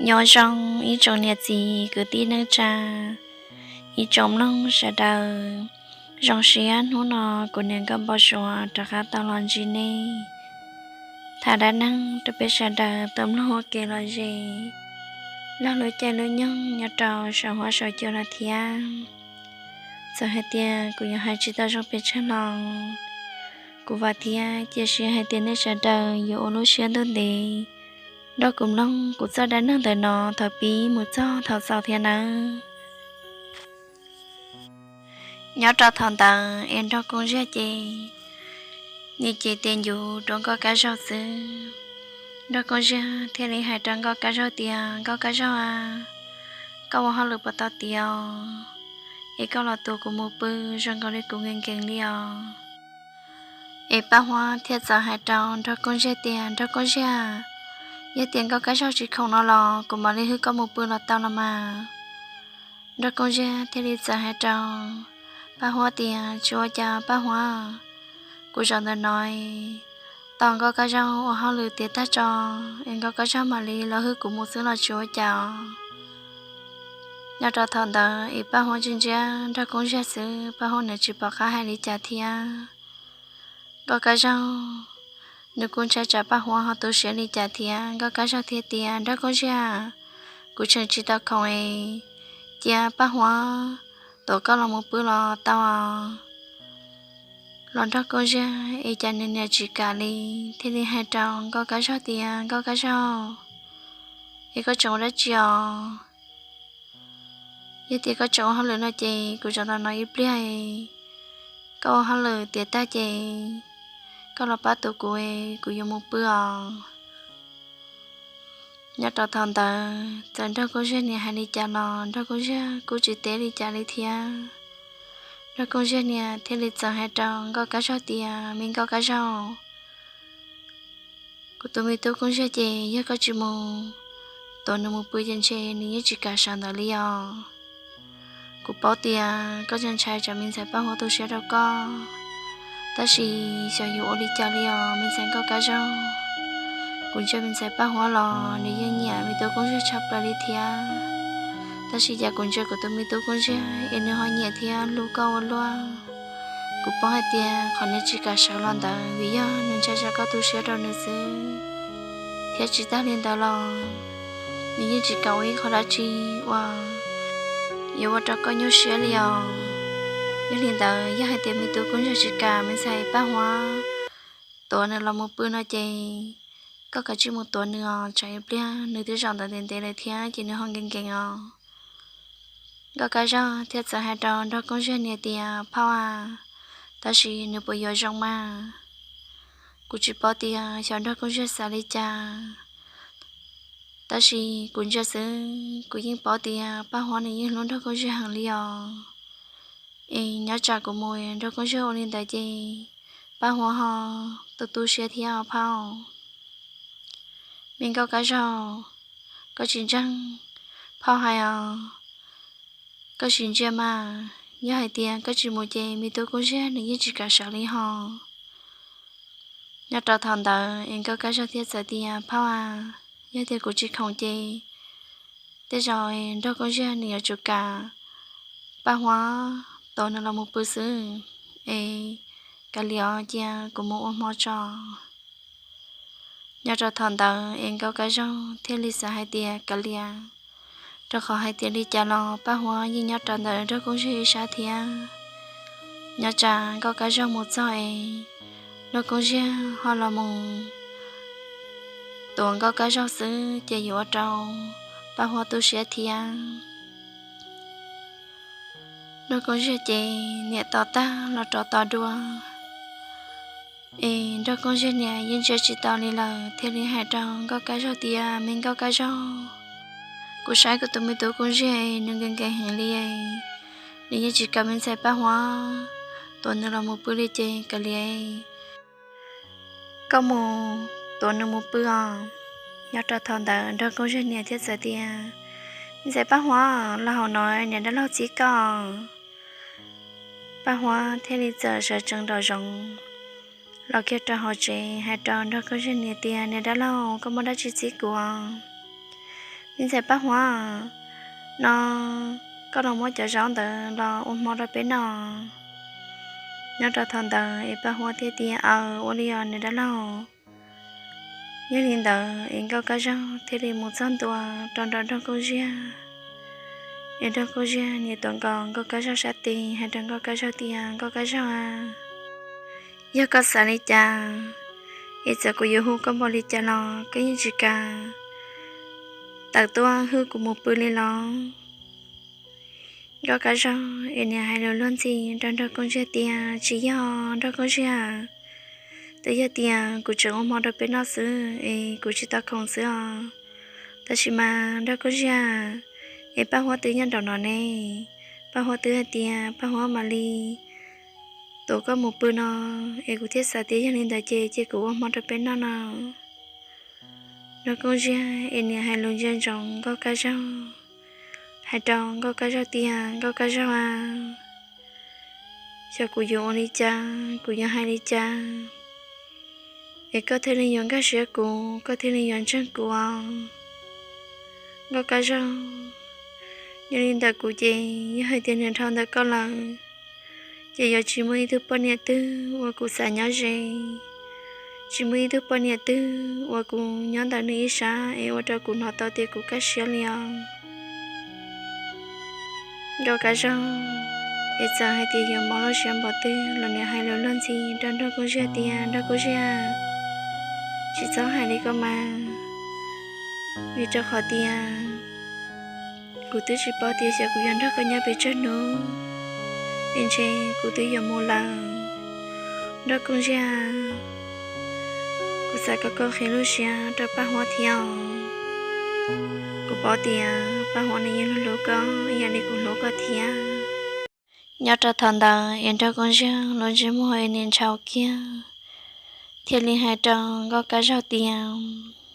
Nyob zoo ib tsoom niam txiv kwv tij neej tsa, ib tsoom mloog sawv daws. Zoo siab hnub no kuv niam nkauj npau suav rov qab tau los ntsib nej, tham dab neeg rau peb sawv daws tau mloog ua ke los zem, laug lub caij lub nyoog nyob rau saum huab saum cua no thiab. Txawm hais tias kuv yuav hais tsis tau zoo pes tsawg los kuv vam thiab cia siab hais tias nej sawv daws yuav ua lub siab ntuj ntev nrog kuv mloog kuv txoj dab neeg ntawm no thaum pib mus txog thaum xaus thiab nawb. Nyob rau thaum ntawd es Nraug Kooj Ziag ces nws ces tes ncuv rau Nkauj Kab Zaug xwb. Nraug Kooj Ziag thiaj li hais rau Nkauj Kab Zaug tias, Nkauj Kab Zaug a, koj ua hauj lwm puas tau tiav os? Es koj los tuav kuv mus pw zoo nkaus li kuv nkees nkees li os. Es Paj Huab thiaj txawm hais rau Nraug Kooj Ziag tias, Nraug Kooj Ziag, yog tias Nkauj Kab Zaug tsis khoom no los kuv mam li hwb koj mus pw los tau los mas. Nraug Kooj Ziag thiaj li txawm hais rau Paj Huab tias, Tsis ua cas Paj Huab, kuv zaum ntawm no tos Nkauj Kab Zaug ua hauj lwm tiav tag tso es Nkauj Kab Zaug mam li los hwb kuv mus xwb los tsis ua cas os. Nyob rau thaum ntawd es Paj Huab ntsia ntsia Nraug Kooj Ziag xwb, Paj Huab nws tsis pom qab hais li cas thiab. Nkauj Kab Zaug nws kuj ntshai tsam Paj Huab ho tu siab li cas thiab, Nkauj Kab Zaug thiaj tias, Nraug Kooj Ziag, kuv tseem tsis tau khoom es cia Paj Huab tuav koj los mus pw los tau os. Los Nraug Kooj Ziag es cas nws niam tsis kam li, thiaj li hais rau Nkauj Kab Zaug tias, Nkauj Kab Zaug, es koj tseem ua dab tsi os? Yog tias koj tseem ua hauj lwm no ces kuv zaum ntawm no ib pliag, koj ua hauj lwm tiav tag ces koj los pab tuav kuv, kuv yuav mus pw os. Nyob rau thaum ntawd txawm Nraug Kooj Ziag niam hais li cas los Nraug Kooj Ziag kuj tsis teb li cas li thiab. Nraug Kooj Ziag niam thiaj li txawm hais rau Nkauj Kab Zaug tias, Me Nkauj Kab Zaug, kuv tus me tub Kooj Ziag ces yog koj tsis mus tuav nws mus pw ces ntshe nws yeej tsis kam sawv ntawd li os. Kuv paub tias koj ntshai tsam me ntxhais Paj Huab tu siab rau koj, tab sis xyov yuav ua li cas li os me ntxhais Nkauj Kab Zaug. Kuv ntsia me ntxhais Paj Huab los nws yeej nyiam me tub Kooj Ziag tshaj plaws li thiab, tab sis cas kuv ntsia kuv tus me tub Kooj Ziag es nws ho nyiam thiab hlub koj ua luaj. Kuv paub hais tias qhov nws tsis kam sawv los ntawd vim yog nws ntshai tsam koj tu siab rau nws xwb, thiab tsis tag li ntawd los nws yeej tsis kam ua ib qho dab tsi uas yuav ua rau koj nyuaj siab li os. Yog li ntawd yog hais tias me tub Kooj Ziag tsis kam me ntxhais Paj Huab tuav nws los mus pw no ces koj kav tsij mus tuav nws os, tsam ib pliag nws twb zaum ntawd ntev ntev lawm thiab ces nws ho nkees nkees os. Nkauj Kab Zaug thiaj txawm hais rau Nraug Kooj Ziag niam tias, Phauj a, tab sis nws puas yuav zoo mas? Kuv tsis paub tias xyov Nraug Kooj Ziag xav li cas, tab sis kuv ntsia xwb kuv yeej paub tias Paj Huab nws yeej hlub Nraug Kooj Ziag heev li os. Es nyob tsam kuv mus Nraug Kooj Ziag ua li ntawd ces Paj Huab ho tu tu siab thiab os phauj. Me Nkauj Kab Zaug, koj tsis ntseeg phauj hais os, koj sim ntsia mas, yog hais tias koj tsis mus ces me tub Kooj Ziag nws yeej tsis kam sawv li hos. Nyob rau thaum ntawd es Nkauj Kab Zaug thiaj txawm tias, Phauj a, yog tias kuv tsis khoom ces tej zaum Nraug Kooj Ziag nws yuav tsum kam Paj Huab tuav nws los mus pw xwb, es kav liam cia kuv mus ua hmo tso. Nyob rau thaum ntawd es Nkauj Kab Zaug thiaj li xav hais tias kav liam, rau qhov hais tias li cas los Paj Huab yeej nyob rau ntawm Nraug Kooj Ziag ib sab thiab. Nyob tsam Nkauj Kab Zaug mus txog es Nraug Kooj Ziag ho los mus tuav Nkauj Kab Zaug xwb ces yuav ua rau Paj Huab tu siab thiab. Nraug Kooj Ziag ces niam tos tag los rov tos dua, es Nraug Kooj Ziag niam yeej ntsia tsis tau li lawm thiaj li hais rau Nkauj Kab Zaug tias, Me Nkauj Kab Zaug, kuv saib kuv tus me tub Kooj Ziag nws nkees nkees heev li, nws yeej tsis kam me ntxhais Paj Huab tuav nws los mus pw li ces kav liam, koj mus tuav nws mus pw os. Nyob rau thaum ntawd Nraug Kooj Ziag niam thiaj txawm tias, Me ntxhais Paj Huab, los hauv no niam dab laug txib koj. Paj Huab thiaj li txawm sawv tsees nraum zoov los kiag rau hauv tsev hais rau Nraug Kooj Ziag niam tias, Niam dab laug, koj muaj dab tsi txib kuv? Me ntxhais Paj Huab, no koj los muab cov zaub ntawd los ua hmo rau peb noj. Nyob rau thaum ntawd es Paj Huab thiaj tias, Aws, ua li os niam dab laug. Yog li ntawd es Nkauj Kab Zaug thiaj li mus txog ntua rau nraum Nraug Koob Ziag. Es Nraug Koob Ziag nias tuam nkaus Nkauj Kab Zaug sab tes hais rau Nkauj Kab Zaug tias, Nkauj Kab Zaug a, yog koj xav li cas es txawm kuv yuav hu koj npaum li cas los koj yeej tsis kam tawm tuaj hwb kuv mus pw li los? Nkauj Kab Zaug es nias hais lus luag ntxhi rau Nraug Koob Ziag tias, Tsis yog Nraug Koob Ziag, twb yog tias kuv tseem ua hmo rau peb noj xwb es kuv tsis tau khoom xwb os. Tab sis mas Nraug Koob Ziag, es Paj Huab twb nyob nraum no ne, Paj Huab twb hais tias Paj Huab mam li tuav koj mus pw no, es kuv thiaj xav tias yog li ntawd ces cia kuv ua hmo rau peb noj no. Nraug Koob Ziag es nias hais lus ntsia ntsoov Nkauj Kab Zaug, hais rau Nkauj Kab Zaug tias, Nkauj Kab Zaug a, xyov kuv yuav ua li cas, kuv yuav hais li cas es koj thiaj li yuav nkag siab kuv, koj thiaj li yuav ntseeg kuv os? Nkauj Kab Zaug, yog li ntawm kuv ces yog hais tias nws dhau ntawm koj lawm, ces yuav tsis muaj ib tug poj niam twg uas kuv xav nyob ze, tsis muaj ib tug poj niam twg uas kuv nyob ntawm nws ib sab es ua rau kuv hnov tau tias kuv kaj siab li os. Nkauj Kab Zaug es txawm hais tias yuav mob lub siab npaum twg los nias hais lus luag ntxhi rau Nraug Koob Ziag tias, Nraug Koob Ziag, tsis txhob hais li ko mas, vim rau qhov tias kuv twb tsis paub tias xyov kuv yuav nrog koj nyob pes tsawg hnub, es ntshe kuv twb yuav mus lawm. Nraug Koob Ziag, kuv xav kom koj qhib lub siab rau Paj Huab thiab os. Kuv paub tias Paj Huab nws yeej hlub koj ib yam li kuv hlub koj thiab. Nyob rau thaum ntawd es Nraug Koob Ziag lub ntsej muag es nias ntshau kiag, thiaj li hais rau Nkauj Kab Zaug tias,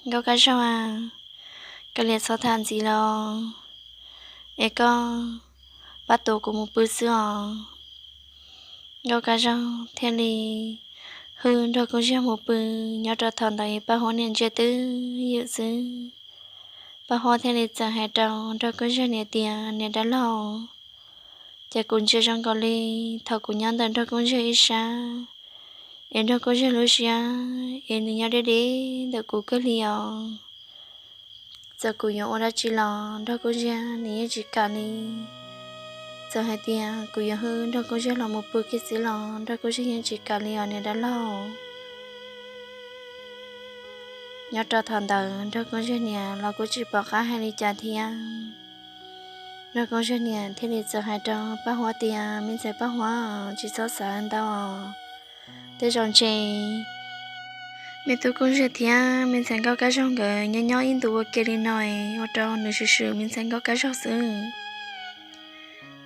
Nkauj Kab Zaug a, koj liam txhob tham ntxiv los, es koj pab tuav kuv mus pw xwb os. Nkauj Kab Zaug thiaj li hwb Nraug Koob Ziag mus pw. Nyob rau thaum ntawd es Paj Huab niam ntsia twb ywm xwb. Paj Huab thiaj li txawm hais rau Nraug Koob Ziag niam tias, Niam dab laug, ces kuv ntsia zoo nkaus li thaum kuv nyob ntawm Nraug Koob Ziag ib sab es Nraug Koob Ziag lub siab es nws nyob deb deb ntawm kuv kawg li os. Txawm kuv yuav ua dab tsi los Nraug Koob Ziag nws yeej tsis kam li. Txawm hais tias kuv yuav hwb Nraug Koob Ziag los mus pw kiag xwb los Nraug Koob Ziag yeej tsis kam li os niam dab laug. Nyob rau thaum ntawd Nraug Koob Ziag niam los kuj tsis pom qab hais li cas thiab. Nraug Koob Ziag niam thiaj li txawm hais rau Paj Huab tias, Me ntxhais Paj Huab, tsis txhob xav ntau os. Tej zaum ntshe me tub Koob Ziag thiab me ntxhais Nkauj Kab Zaug nkawd nyob nyob ib ntu ua ke li no es ua rau nws swm swm me ntxhais Nkauj Kab Zaug xwb,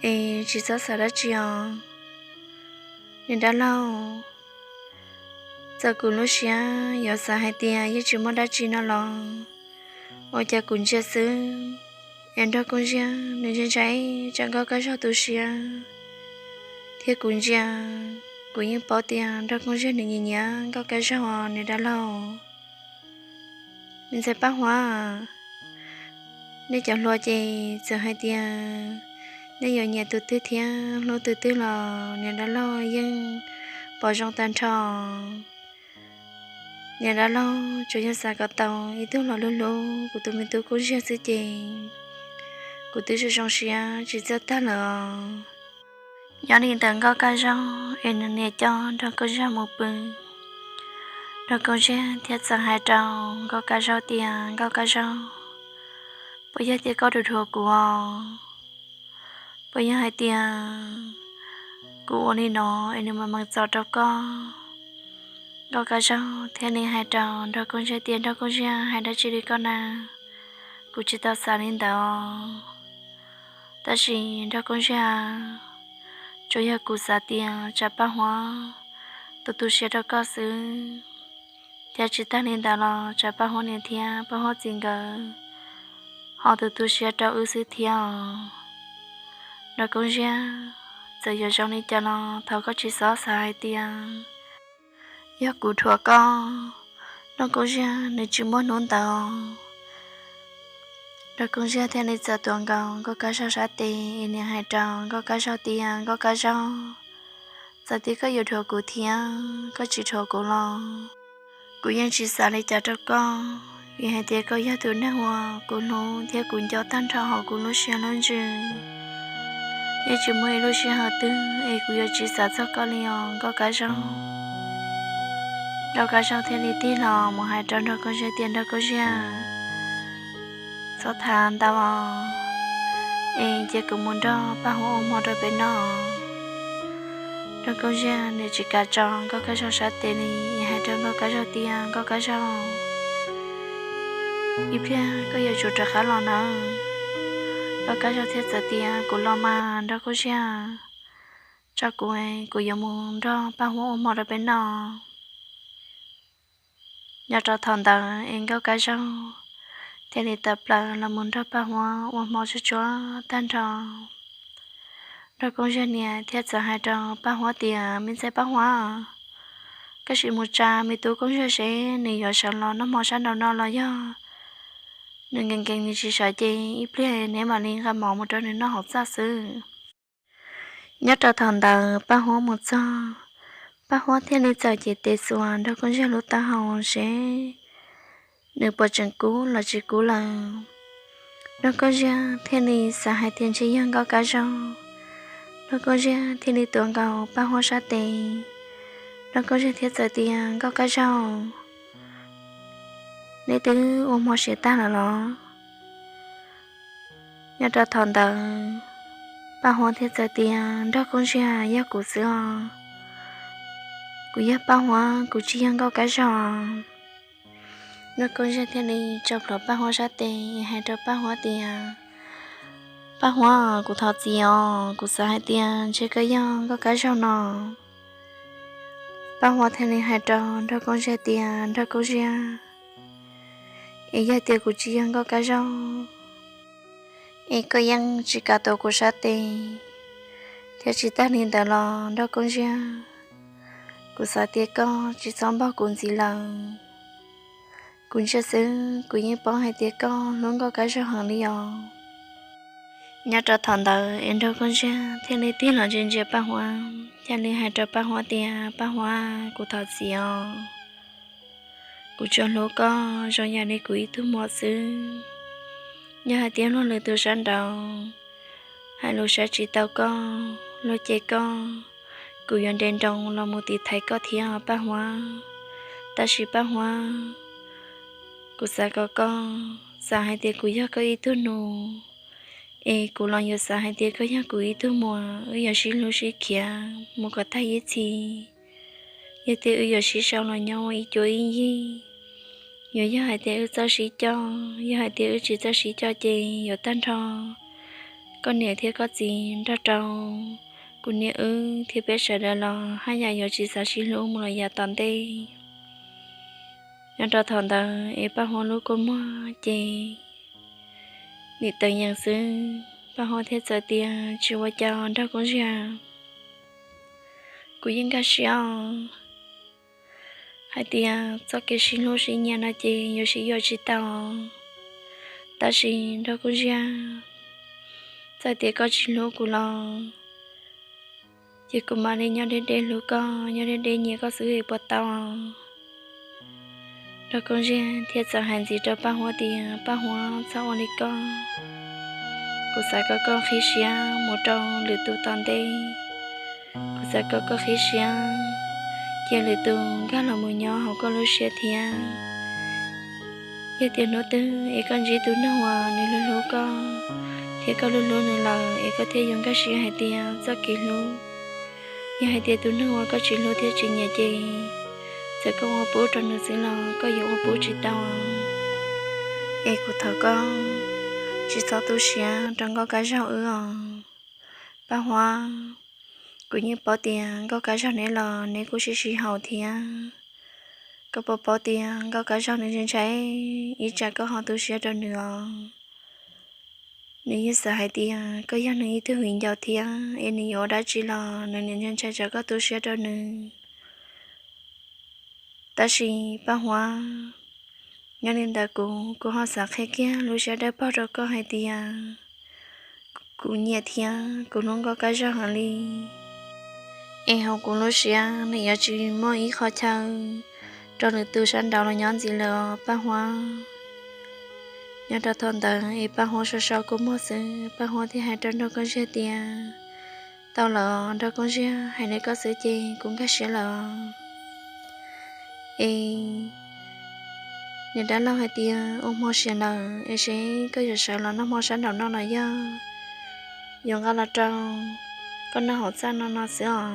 es tsis txhob xav dab tsi os. Niam dab laug, txawm kuv lub siab yuav xav hais tias yeej tsis muaj dab tsi no los, ua cas kuv ntsia xwb es Nraug Koob Ziag nws ntshai ntshai tsam Nkauj Kab Zaug tu siab, thiab kuv ntsia, kuv yeej paub tias Nraug Koob Ziag nws nyiam nyiam Nkauj Kab Zaug os niam dab laug. Me ntxhais Paj Huab, nej cov hluas ces txawm hais tias nej yuav nyiam tus twg thiab hlub tus twg los niam dab laug yeej pom zoo tag nrho. Niam dab laug tsuas yog xav kom tau ib tug los hlub hlub kuv tus me tub Koob Ziag xwb ces kuv twb zoo zoo siab tsis txawj tag lawm os. Nyob li ntawd Nkauj Kab Zaug es nws niam coj Nraug Koob Ziag mus pw. Nraug Koob Ziag thiaj txawm hais rau Nkauj Kab Zaug tias, Nkauj Kab Zaug, puas yog tias koj dhuav dhuav kuv os? Puas yog hais tias kuv ua li no es nws mam meem txov rau koj? Nkauj Kab Zaug thiaj li hais rau Nraug Koob Ziag tias, Nraug Koob Ziag, hais dab tsi li koj na? Kuv tsis tau xav li ntawd. Tab sis Nraug Koob Ziag, tsuas yog kuv xav tias tsam Paj Huab tu tu siab rau koj xwb, thiab tsis tag li ntawd los tsam Paj Huab niam thiab Paj Huab txiv nkawd ho tu tu siab rau wb xwb thiab os. Nraug Koob Ziag, txawm yuav zoo li cas los thov koj tsis txhob xav hais tias yog kuv dhuav koj. Nraug Koob Ziag nws tsis muaj hnub ntawd. Nraug Kooj Ziag thiaj li txawm tuav nkaus Nkauj Kab Zaug sab tes es nws hais rau Nkauj Kab Zaug tias, Nkauj Kab Zaug, txawm tias koj yuav dhuav kuv thiab koj tsis dhuav kuv los kuv yeej tsis xav li cas rau koj, vim hais tias koj yog tus neeg uas kuv hlub thiab kuv nco tag nrho hauv kuv lub siab lub ntsws. Yeej tsis muaj ib lub sij hawm twg es kuv yuav tsis xav txog koj li os Nkauj Kab Zaug. Nkauj Kab Zaug thiaj li tig los mus hais rau Nraug Kooj Ziag tias, Nraug Kooj Ziag, txhob tham ntau os, es cia kuv mus nrog Paj Huab ua hmo rau peb noj. Nraug Kooj Ziag nws tsis kam tso Nkauj Kab Zaug sab tes li, hais rau Nkauj Kab Zaug tias, Nkauj Kab Zaug, ib pliag koj yuav tsum rov qab los nawb. Nkauj Kab Zaug thiaj txawm tias, Kuv los mas Nraug Kooj Ziag, tso kuv, kuv yuav mus nrog Paj Huab ua hmo rau peb noj. Nyob rau thaum ntawd es Nkauj Kab Zaug thiaj li tawm plaws los mus nrog Paj Huab ua hmo tsuag tsuag tag nrho. Nraug Kooj Ziag niam thiaj txawm hais rau Paj Huab tias, Me ntxhais Paj Huab, koj sim mus tsa me tub Kooj Ziag seb nws yuav sawv los noj hmo sab nraum no los yog nws nkees nkees nws tsis sawv ces ib pliag neb mam li nqa mov mus rau nws noj hauv txaj xwb. Nyob rau thaum ntawd Paj Huab mus txog, Paj Huab thiaj li txawm cev tes xuas Nraug Kooj Ziag lub taub hau seb nws puas tseem kub los tsis kub lawm. Nraug Kooj Ziag thiaj li xav hais tias ntshe yog Nkauj Kab Zaug. Nraug Kooj Ziag thiaj li tuav nkaus Paj Huab sab tes. Nraug Kooj Ziag thiaj txawm tias, Nkauj Kab Zaug, neb twb ua hmo siav tag lawm los? Nyob rau thaum ntawd Paj Huab thiaj txawm tias, Nraug Kooj Ziag, yog kuv xwb os. Kuv yog Paj Huab, kuv tsis yog Nkauj Kab Zaug. Nraug Kooj Ziag thiaj li tso plhuav Paj Huab sab tes es hais rau Paj Huab tias, Paj Huab, kuv thov txim os, kuv xav hais tias ntshe koj yog Nkauj Kab Zaug no. Paj Huab thiaj li hais rau Nraug Kooj Ziag tias, Nraug Kooj Ziag, es yog tias kuv tsis yog Nkauj Kab Zaug es koj yeej tsis kam tuav kuv sab tes, thiab tsis tag li ntawd los Nraug Kooj Ziag, kuv xav tias koj tsis txhob npog kuv ntxiv lawm. Kuv ntsia xwb kuv yeej paub hais tias koj hlub Nkauj Kab Zaug heev li os. Nyob rau thaum ntawd es Nraug Kooj Ziag thiaj li tig los ntsia ntsia Paj Huab, thiaj li hais rau Paj Huab tias, Paj Huab, kuv thov txim os. Kuv tsuas hlub koj zoo yam li kuv ib tug muam xwb. Yog hais tias luag lwm tus sab nraud hais lus saib tsis taus koj, luag cem koj, kuv yuav nres nroos los mus tiv thaiv koj thiab Paj Huab. Tab sis Paj Huab, kuv xav kom koj xav hais tias kuv yog koj ib tug nus, es kuv los yuav xav hais tias koj yog kuv ib tug muam, wb yuav sib hlub sib khiav mus kom tag ib txhis. Yog tias wb yuav sib sau los nyob ua ib cuab ib yig, yuav yog hais tias wb txawj sib coj, yog hais tias wb tsis txawj sib coj ces yuav tag nrho koj niam thiab koj txiv nrog rau kuv niam wb thiab peb sawv daws los haj yam yuav tsis xav sib hlub mus los yav tom ntej. Nyob rau thaum ntawd es Paj Huab lub kua muag ces nim teev yees xwb. Paj Huab thiaj txawm tias, Tsis ua cas Nraug Kooj Ziag, kuv yeej nkag siab os, hais tias txoj kev sib hlub sib nyiam no ces yuav sib yuav tsis tau. Tab sis Nraug Kooj Ziag, txawm tias koj tsis hlub kuv los ces kuv mam li nyob deb deb hlub koj, nyob deb deb nyiam koj xwb es puas tau? Nraug Kooj Ziag thiaj txawm hais ntxiv rau Paj Huab tias, Paj Huab, txhob ua li ko. Kuv xav kom koj qhib siab mus rau lwm tus tom ntej. Kuv xav kom koj qhib siab cia lwm tus nkag los mus nyob hauv koj lub siab thiab. Yog tias hnub twg es koj ntsib tus neeg uas nws hlub hlub koj, thiab koj hlub hlub nws lawm es koj thiaj yuav nkag siab hais tias txoj kev hlub. Yog hais tias tus neeg uas koj tsis hlub thiab tsis nyiam ces txawm koj ua pub rau nws xwb los koj yuav ua pub tsis tau. Es kuv thov koj tsis txhob tu siab rau Nkauj Kab Zaug wb os. Paj Huab, kuv yeej paub tias Nkauj Kab Zaug neb los neb kuj sib sib haum thiab. Koj puas paub tias Nkauj Kab Zaug nws ntshai ntshai, ib tsam koj ho tu siab rau nws os. Nws yeej xav hais tias koj yog nws ib tug viv ncaus thiab es nws yuav ua dab tsi los nws niaj ntshai tsam koj tu siab rau nws. Tab sis Paj Huab, Nyob li ntawd kuv, kuv ho xav qhia kiag lub siab dawb paug rau koj hais tias kuv nyiam thiab kuv hlub Nkauj Kab Zog heev li. Es hauv kuv lub siab nws yuav tsis muaj ib qho chaw rau lwm tus sab nraud los nyob ntxiv lawm os Paj Huab. Nyob rau thaum ntawd es Paj Huab sau sau kua muag xwb, Paj Huab thiaj hais rau Nraug Koob Ziag tias, tau lawm Nraug Koob Ziag, hais li koj xwb ces kuv nkag siab lawm os. Es niam dab laug hais tias ua hmo siav lawm es seb koj yuav sawv los noj hmo sab nraum no los yog yuav nqa los rau koj noj hauv txaj no no xwb os.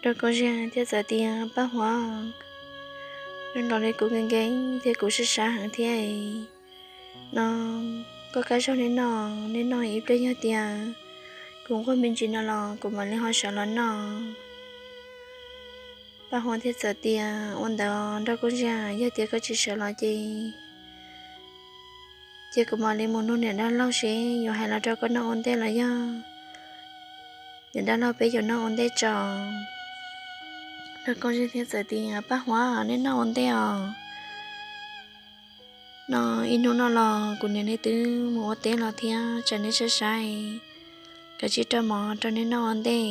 Nraug Koob Ziag thiaj txawm tias, Paj Huab, zoo nkaus li kuv nkees nkees thiab kuv sib sab heev thiab no, Nkauj Kab Zog, nej noj, nej noj ib pliag yog tias kuv nquag me ntsis no los kuv mam li ho sawv los noj. Paj Huab thiaj txawm tias, ua ntawd Nraug Koob Ziag, yog tias koj tsis sawv los ces cia kuv mam li mus nug niam dab laug seb yuav hais los rau koj noj ua ntej los yog niam dab laug peb yuav noj ua ntej tso. Nraug Koob Ziag thiaj txawm tias, Paj Huab, nej noj ua ntej os. No ib hnub no los kuv niam nej twb mus ua teb los thiab, tsam nej sab sab, kav tsij rau mov rau nej noj ua ntej.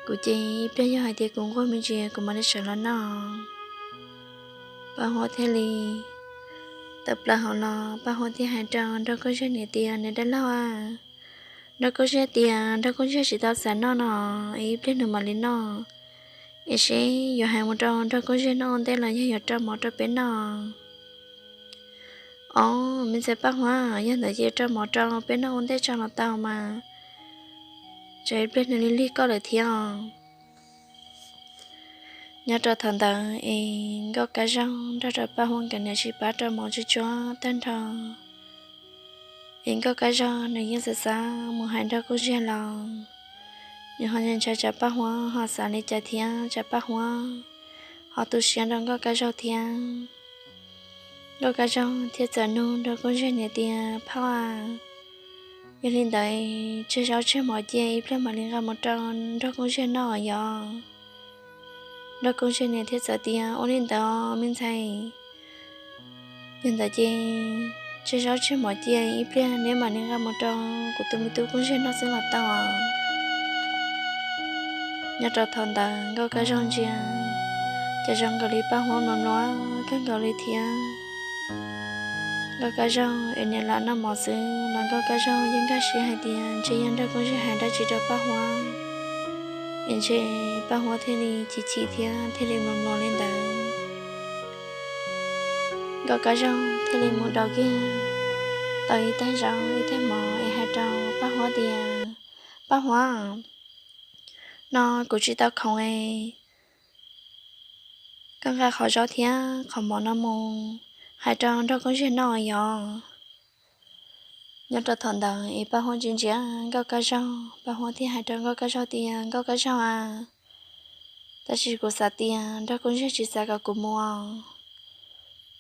Kuv ces ib pliag yog hais tias kuv nquag me ntsis kuv mam li sawv los noj. Paj Huab thiaj li tawm plaws hauv los, Paj Huab thiaj hais rau Nraug Koob Ziag niam tias, niam dab laug a, Nraug Koob Ziag tias Nraug Koob Ziag tsis tau xav noj no, es ib pliag nws mam li noj. Es seb yuav hais mus rau Nraug Koob Ziag noj ua ntej los yog yuav rau mov rau peb noj? Os, me ntxhais Paj Huab, yog ntawd ces rau mov rau peb noj ua ntej tso los tau mas, tsam ib pliag nws li lig koj lawm thiab os. Nyob rau thaum ntawd es Nkauj Kab Zog nrog rau Paj Huab nkawd niam sib pab rau mov tsuj tsuag tag nrho. Es Nkauj Kab Zog nws yeej xav xav mus hais Nraug Koob Ziag los, nws ho ntshai tsam Paj Huab ho xav li cas thiab tsam Paj Huab ho tu siab rau Nkauj Kab Zog thiab. Nkauj Kab Zog thiaj txawm nug Nraug Koob Ziag niam tias, phauj a, yog li ntawd tseg zaub tseg mov cia ib pliag mam li nqa mus rau Nraug Koob Ziag noj yom? Nraug Koob Ziag niam thiaj txawm tias, ua li ntawd me ntxhais, yog ntawd ces tseg zaub tseg mov cia ib pliag neb mam li nqa mus rau kuv tus me tub Koob Ziag noj xwb los tau. Nyob rau thaum ntawd Nkauj Kab Zog ntsia cas zoo nkaus li Paj Huab mluas mluas kawg nkaus li thiab. Nkauj Kab Zog es niam lam noj mov xwb los Nkauj Kab Zog yeej nkag siab hais tias ntshe yog Nraug Koob Ziag hais dab tsi rau Paj Huab, es ntshe Paj Huab thiaj li chim chim thiab thiaj li mluas mluas li ntawd. Nkauj Kab Zog thiaj li mus daus kiag tau ib tais zaub ib tais mov es hais rau Paj Huab tias, Paj Huab, no kuv tsis tau khoom es koj nqa qhov zaub thiab qhov mov no mus hais rau Nraug Koob Ziag noj yom? Nyob rau thaum ntawd es Paj Huab ntsia ntsia Nkauj Kab Zog, Paj Huab thiaj hais rau Nkauj Kab Zog tias, Nkauj Kab Zog a, tab sis kuv xav tias Nraug Koob Ziag tsis xav kom kuv mus,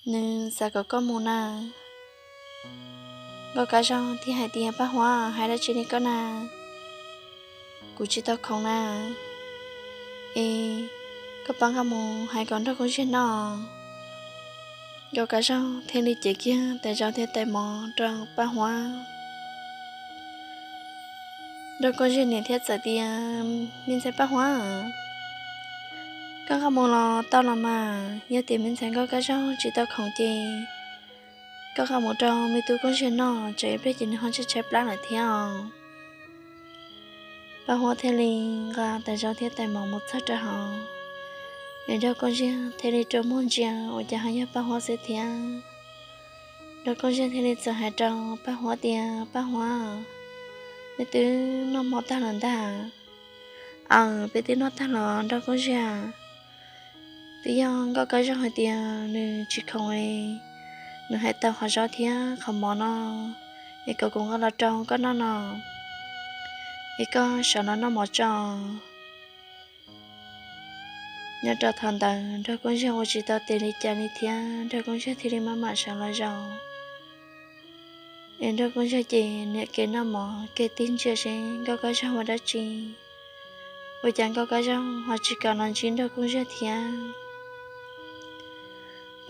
nws xav kom koj mus na. Nkauj Kab Zog thiaj hais tias, Paj Huab, hais dab tsi li koj na? Kuv tsis tau khoom na. Es koj pab nqa mus hais kom Nraug Koob Ziag noj. Nkauj Kab Zog thiaj li cev kiag tais zaub thiab tais mov rau Paj Huab. Nraug Koob Ziag niam thiaj txawm tias, me ntxhais Paj Huab, koj nqa mus los tau los mas, yog tias me ntxhais Nkauj Kab Zog tsis tau khoom ces koj nqa mus rau me tub Koob Ziag noj, tsam ib pliag ces nws ho tshaib tshaib plab lawm thiab os. Paj Huab thiaj li nqa tais zaub thiab tais mov mus txog rau hauv, es Nraug Koob Ziag thiaj li rua muag ntsia ua cas ho yog Paj Huab xwb thiab. Nraug Koob Ziag thiaj li txawm hais rau Paj Huab tias, Paj Huab, neb twb noj hmo tag lawm ntag? Aws, peb twb noj tag los Nraug Koob Ziag. Twb yog Nkauj Kab Zog hais tias nws tsis khoom es nws hais tau qhov zaub thiab qhov mov no es kom kuv nqa los rau koj noj no, es koj sawv los noj mov tso. Nyob rau thaum ntawd Nraug Koob Ziag ua tsis tau tes li cas li thiab, Nraug Koob Ziag thiaj li maj mam sawv los zaum. Es Nraug Koob Ziag ces niam kev noj mov kev tig ntsia seb Nkauj Kab Zog ua dab tsi, ua cas Nkauj Kab Zog ho tsis kam los ntsib Nraug Koob Ziag thiab.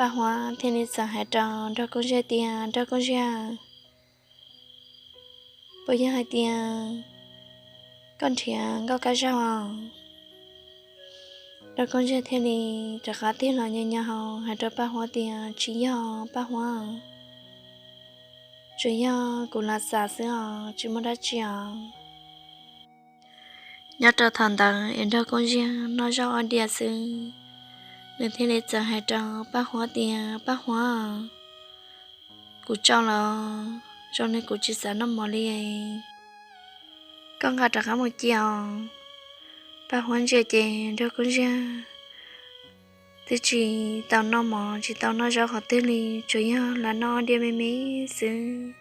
Paj Huab thiaj li txawm hais rau Nraug Koob Ziag tias, Nraug Koob Ziag, puas yog hais tias koj nrhiav Nkauj Kab Zaug os? Nraug Koob Ziag thiaj li rov qab tig los nyo nyo hau hais rau Paj Huab tias, Tsis yog Paj Huab, tsuas yog kuv lam xam xwb os, tsis muaj dab tsi os. Nyob rau thaum ntawd es Nraug Koob Ziag noj zaub ob diav xwb, nws thiaj li txawm hais rau Paj Huab tias, Paj Huab, kuv tsau lawm, zoo li kuv tsis xav noj mov li. Koj nqa rov qab mus cia os. Paj Huab ntsia ces Nraug Koob Ziag twb tsis tau noj mov tsis tau noj zaub qhov twg li, tsuas yog lam noj ob diav me me xwb.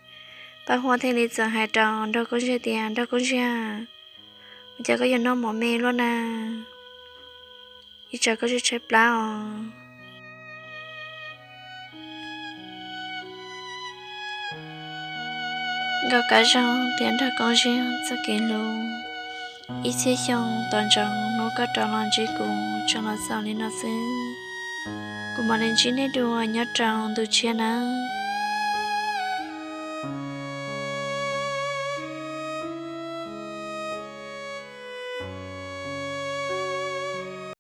Paj Huab thiaj li txawm hais rau Nraug Koob Ziag tias, Nraug Koob Ziag, ua cas koj yuav noj mov me luaj na? Ib tsam koj tshaib tshaib plab os. Nkauj Kab Zaug thiab Nraug Koob Ziag txoj kev hlub ib txhiab xyoo tos ntsoov hnub koj rov los ntsib kuv tsuas los xaus li no xwb. Kuv mam li ntsib nej dua nyob rau ntu tshiab nawb.